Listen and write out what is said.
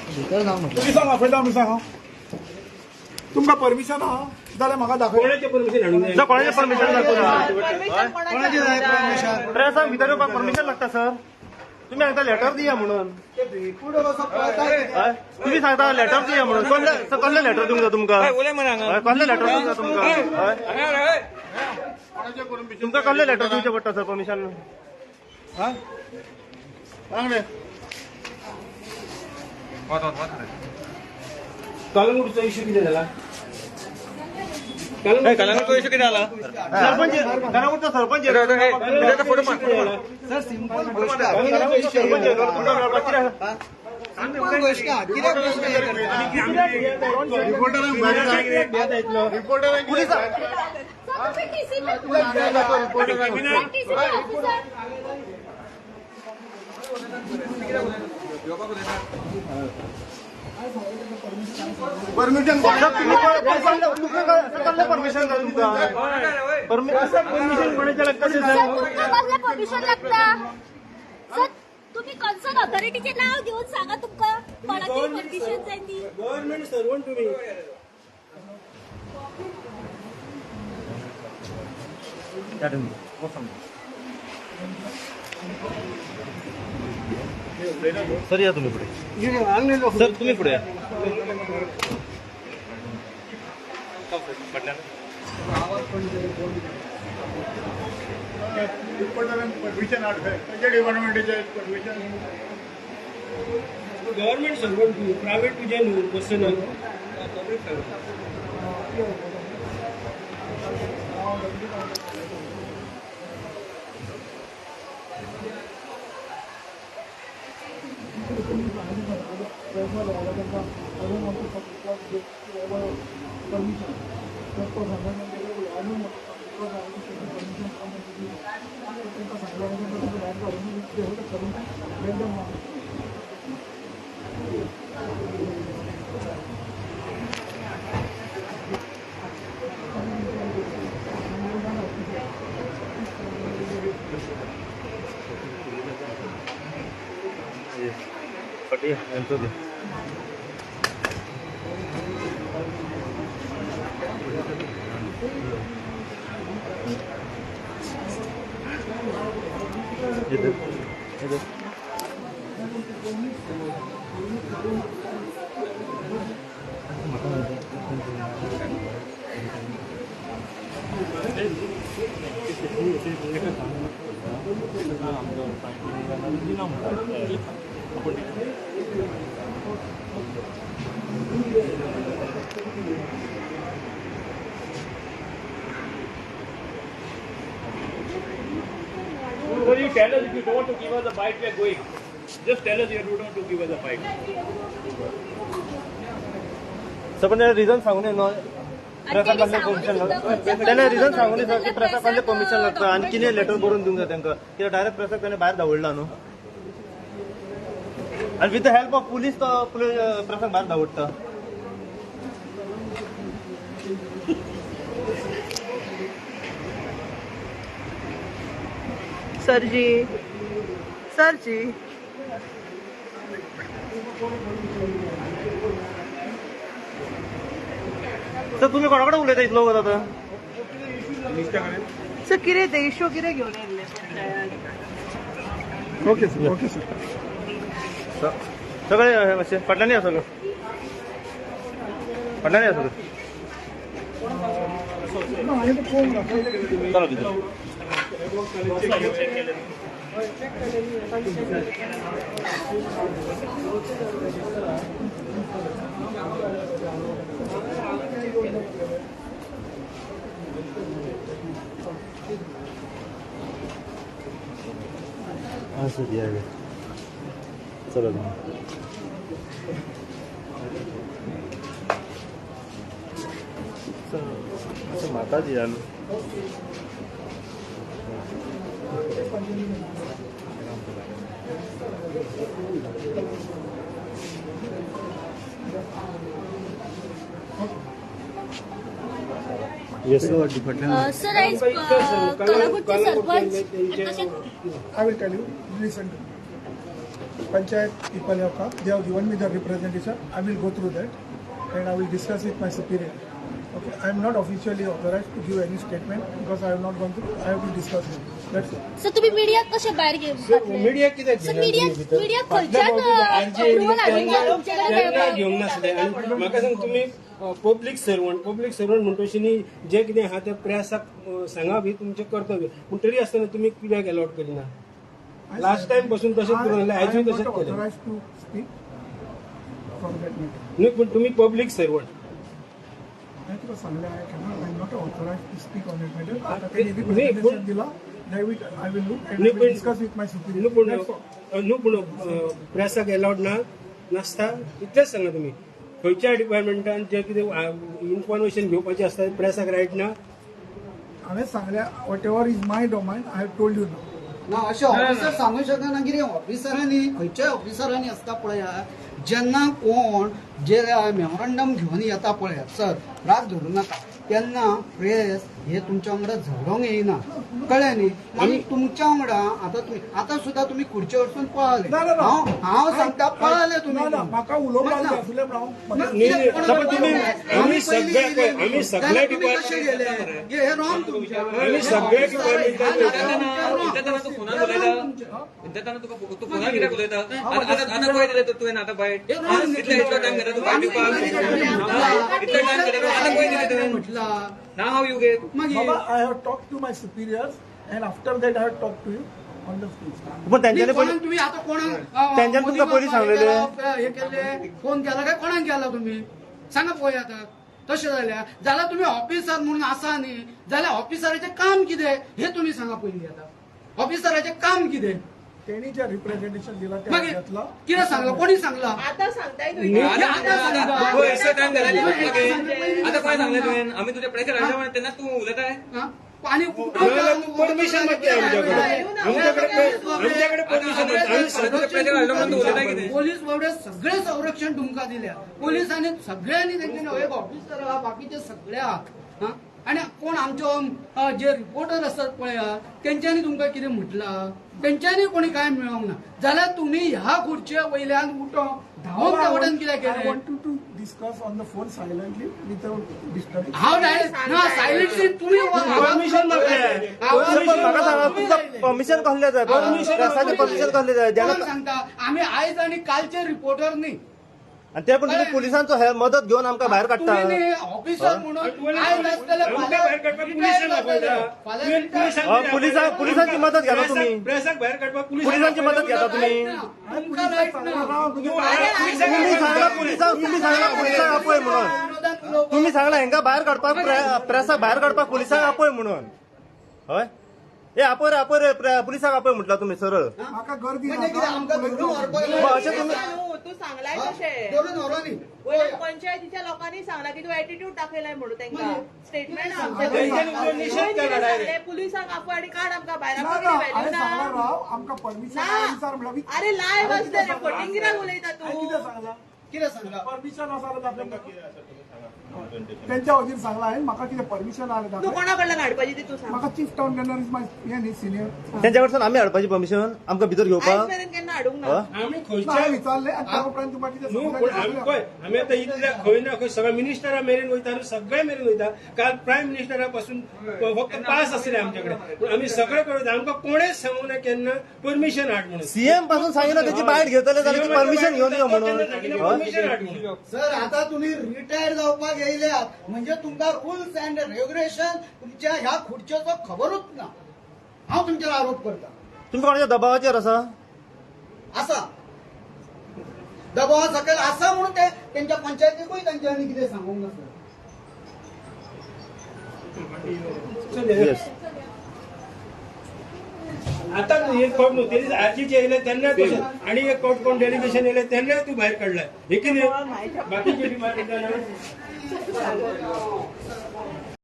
पुलिसांक आपयता आमी. सांगा, तुमकां परमिशन आहा जाल्यार म्हाका दाखय. कोणाचें परमिशन हाडूंक जाय? सर, कोणाचें परमिशन लागता? परमिशन? कोणाचें जाय परमिशन? प्रेसाक भितर येवपाक परमिशन लागता सर. तुम्ही सांगता लेटर दिया म्हणून. हय? तुम्ही सांगता लेटर दिया म्हणून. कसले सर, कसले लेटर दिवंक जाय तुमकां? हय, कसले लेटर दिवंक जाय तुमकां? हय? तुमकां कसले लेटर दिवचें पडटा सर परमिशन? हा, सांग रे. कलंगूटचो इश्यू कितें जाला? कलंगूटचो इश्यू कितें जाला? सरपंच, कलंगूटचो सरपंच. सर, सिंपल गोष्ट. कलंगूटचो सरपंच तुमकां मेळपाक कित्याक? सिंपल गोष्ट, कित्याक प्रश्न हे करता? रिपोर्टरांक भायर काड. रिपोर्टरांक पुलिसां सर, तुम्ही टीसीपी रिपोर्टरांक टीसीपी ऑफिसर. परमिशन. सर, तुम्ही कसले परमिशन जाय तुमकां? परमिशन कोणाचें लागता सर, सर? तुमकां कसलें परमिशन लागता सर? तुम्ही कन्सर्न ऑथॉरिटीचें नाव घेवन सांगा, तुमकां कोणाची परमिशन जाय ती. गव्हर्नमेंट सर्वंट तुम्ही. सर, या तुम्ही पुढे. सर, तुम्ही पुढे या. रिपोर्टरांक परमिशन हाड. खंयच्या डिपार्टमेंटाचे परमिशन? गव्हर्नमेंट सर्वंट तूं, प्रायव्हेट तुजें न्हू पर्सनल. Public servant. फाटी यांचो घे. इधर इधर. So you tell us if you don't want to give us a bite, we are going. Just tell us you don't want to give us a bite. Sir, पण reason सांगून न्हू. आणि प्रेसाक तेणी कसलें सांगून परमिशन सुद्दां लागता? खंयच्या तेणे रिझन सांगून सर की प्रेसाक प्रेसाक कसलें परमिशन लागता आनी कितें लेटर बरोवन दिवंक जाय तांकां? कित्याक डायरेक्ट प्रेसाक ताणें भायर धांवडला न्हू, आनी with the help of police तो प्रेसाक भायर धांवडटा. सरजी, सरजी. सर, तुमी कोणा कडेन उलयता इतलो वगत आतां? सर, कितें ते इश्यू कितें घेवन येयल्ले panchayat? Okay sir, okay sir. सगळे मातशें फाटल्यान या. सगळें फाटल्यान या सगळें. हांवें तो पळोवंक ना. चला भितर. असं या या. चला तुम्ही. असं माताजी आलो. Yes sir. Sir, आयज कलंगूटचे सरपंच आणि तशेंच I will tell you, listen to. Panchayat people have come. They have given me the representation. I will go through that and I will discuss with my superior. Okay, I am not officially authorized to give any statement because I have not gone through. I have to discuss it. That's all. Sir, तुम्ही मीडियाक कशें भायर घेवन media कित्याक sir, घेयना media तुमी भितर? Media फाटल्या खंयच्यान फावटी आरजे अप्रुवल हाडूंक तेन्ना ना तुमचे कडेन तेन्ना मेळपाक. घेवंक नासले. आनी म्हाका सांग, तुमी पब्लीक सर्वंट, पब्लीक सर्वंट म्हणटशी न्ही, जें कितें आहा तें प्रेसाक सांगप ही तुमचें कर्तव्य. पूण तरी आसतना तुमी कित्याक एलॉट करिना? लास्ट टायम पासून तशेंच करून आयले, I आयजूय am तशेंच not केलें. authorized to speak for that matter. न्ही, पूण तुमी पब्लीक सर्वंट. हांवें तुका सांगलें, I cannot, I am not authorized to speak on that matter. आतां तेणी नाही, रिप्रेझेंटेशन दिला, I will look and न्ही, I will पण- discuss with my superior. न्हू पूण That's all. न्हू पूण प्रेसाक एलावड ना नासता इतलेंच सांगा. तुमी खंयच्या डिपार्टमेंटान जें कितें इन्फॉर्मेशन घेवपाचें आसता, प्रेसाक रायट ना? हांवें सांगलें, whatever is my domain, I have told you now. ना, अशें ऑफिसर सांगू शकना. कितें ऑफिसरांनी, खंयच्याय ऑफिसरांनी आसता पळया, जेन्ना कोण जे मेमोरंडम घेवन येता पळया सर, राग धरूं नाका, तेन्ना प्रेस हे तुमच्या वांगडा झगडोंक येयना, कळ्ळें न्ही? आनी तुमच्या वांगडा आतां तुमी आतां सुद्दां तुमी खुर्चे वचून पळाले. ना, ना, ना. हांव हांव सांगता, पळाले तुमी. ना, ना, म्हाका उलोवपाक ना. जाय आसलें म्हणून हांव न्ही, न्ही, पण तुम्ही आम्ही पयलीं सगळ्या येयले. आम्ही सगळ्या जाल्यार तुमी कशे डिपार्टमेंट गेले? हे रॉंग तुमचें. आम्ही सगळ्या डिपार्टमेंटात उलयतना तूं फोनार उलयता, उलयतना तुका तूं फोनार कित्याक उलयता? आतां आतां आतां पळय दिले तुवें आतां बायट इतले इतलो टायम घेता तूं बायट दिवपाक? इतलो टायम घेता तूं, आतां पळय दिले तुवें. म्हटला ना हाव you gave मागीर बाबा, I have talk to my superiors and after that I have talk to you on the stage. पण तेंच्यांनी कोणाक पयलीं तुम्ही आता कोणाक तेंच्यांनी तुमकां पयलीं सांगलेलें? हे केल्ले, फोन केला काय कोणाक केला तुम्ही सांगा पळय. आता तशें जाल्यार जाल्यार तुमी ऑफिसर म्हणून आसा न्ही, जाल्यार ऑफिसराचें काम कितें हे तुमी सांगा पयलीं. आता ऑफिसराचें काम कितें? तेणी जे रिप्रेझेंटेशन दिला ते मागीर घेतला. कितें सांगलां? कोणी सांगलां? आता सांगताय तू. आता सांगता. पळय, इतलो टायम घेता आतां खंय सांगलें तुवें? आमी तुजें प्रेशर हाडलें म्हणून तेन्नाच तूं उलयताय. हा? आणि परमिशन मागता आमच्याकडे आमच्याकडे आमच्याकडे परमिशन मागता आम्ही सगळे. प्रेशर हाडलो म्हणून तूं उलयताय कितें? पोलीस बाबडे सगळे संरक्षण तुमकां दिल्या पोलिसांनी सगळ्यांनी. तेंच्यांनी एक ऑफिसर आहा, बाकीचे सगळे आहात. हा? आणि कोण आमच्यो जे रिपोर्टर आसात पळया, तेंच्यांनी तुमकां कितें म्हटलां? तेंच्यांनी कोणी कांय मेळोंक ना, जाल्यार तुमी ह्या खुर्चे वयल्यान उठोन धांवून त्या वटेन कित्याक I केलें? Want to discuss on the phone silently without disturbing. हांव डायरेक्ट ना, सायलेंटली तुमी परमिशन मागले. पण म्हाका सांगा, तुमकां परमिशन कसलें जाय? प्रेसाचें परमिशन कसलें जाय? कोण जेन्ना सांगता? आमी आयज आनी कालचे रिपोर्टर न्ही. आनी ते पण तुम्ही पोलिसांचो हे मदत घेवन आमकां भायर काडटा. तुम्ही न्ही ऑफिसर म्हणून आयज आसतले, आमकां भायर काडपाक पुलिसांक आपयता. तुवें पुलिसांक हय, पुलिसांची मदत घेता तुमी. प्रेसाक भायर काडपाक पुलिसांची मदत घेता तुमी. तुमकां रायट ना. तुम्ही सांगला पुलिसांक, तुम्ही सांगला पुलिसांक आपय म्हणून. विरोधात उलोवपाक. तुम्ही सांगला हेंका भायर काडपाक, प्रेसाक भायर काडपाक पुलिसांक आपय म्हणून. हय, ए आपय रे, आपय रे, पुलिसांक आपय म्हटला तुम्ही सरळ. म्हाका गर्दी म्हणजे कितें आमकां धरून व्हरपाक मग अशें तुमी न्हू, तूं सांगलाय तशें. धरून व्हरोनी. वयल्यान पंचायतीच्या लोकांनी सांगला की तूं एटिट्यूड दाखयलाय म्हणून. तांकां स्टेटमेंट. तेंच्यांनी तुजो निशेध केला डायरेक्ट. पुलिसांक आपय आनी काड आमकां भायर. ना आमकां ना, कितें हांवें व्हॅल्यू सांगलां, ना. राव, आमकां परमिशन ना. विचार म्हणल्यार. अरे लायव्ह आसता रे, फटींग कित्याक उलयता हांवें तूं? कितें सांगलां? कितें सांगला? परमिशन आसा जाल्यार दाखय. तेंच्या वतीन सांगलां हांवें, म्हाका कितें परमिशन आहा तूं दाखय. कोणा कडल्यान हाडपाची ती तूं सांग. म्हाका chief town planner is my हे न्ही सिनियर. तेंच्या कडसून आमी हाडपाची परमिशन आमकां भितर आयज घेवपाक? मेरेन केन्ना हाडूंक ना. हय? आमी खंयच्या हांवें विचारलें आनी त्या उपरांत तुमकां कितें न्हू, सांगलां पूण तें आमी सांगलें. पळय, आमी आतां इतल्या खंय ना खंय सगळ्या मिनिस्टरा मेरेन वयता, आनी सगळ्या मेरेन वयता. काल प्रायम मिनिस्टरा पासून फक्त पास आसले आमचे कडेन, पूण आमी सगळे कडेन वयता. आमकां कोणेच सांगूंक ना केन्ना परमिशन हाड म्हणून. सीएम पासून सांगिना त्याची बायट घेतले जाल्यार परमिशन घेवन यो म्हणून. हय? परमिशन हाड म्हणून. सर, आता तुम्ही रिटायर जावपाक येयल्यात म्हणजे तुमकां रुल्स अँड रेग्युलेशन तुमच्या ह्या खुर्चेचो खबरूच ना. हांव तुमचेर आरोप करता. तुमी कोणाच्या दबावाचेर आसा? आसा, दबावा सकयल आसा म्हणून ते तेंच्या पंचायतीकूय तेंच्यांनी कितें सांगूंक ना सर. येस. आता एक फावट न्हू, तेणी आरजीचे येयले तेन्ना तशें, आनी एक फावट कोण डेलिगेशन येयले तेन्नाय तूं भायर काडलाय. हे कितें बाकीचे डिपार्टमेंटान?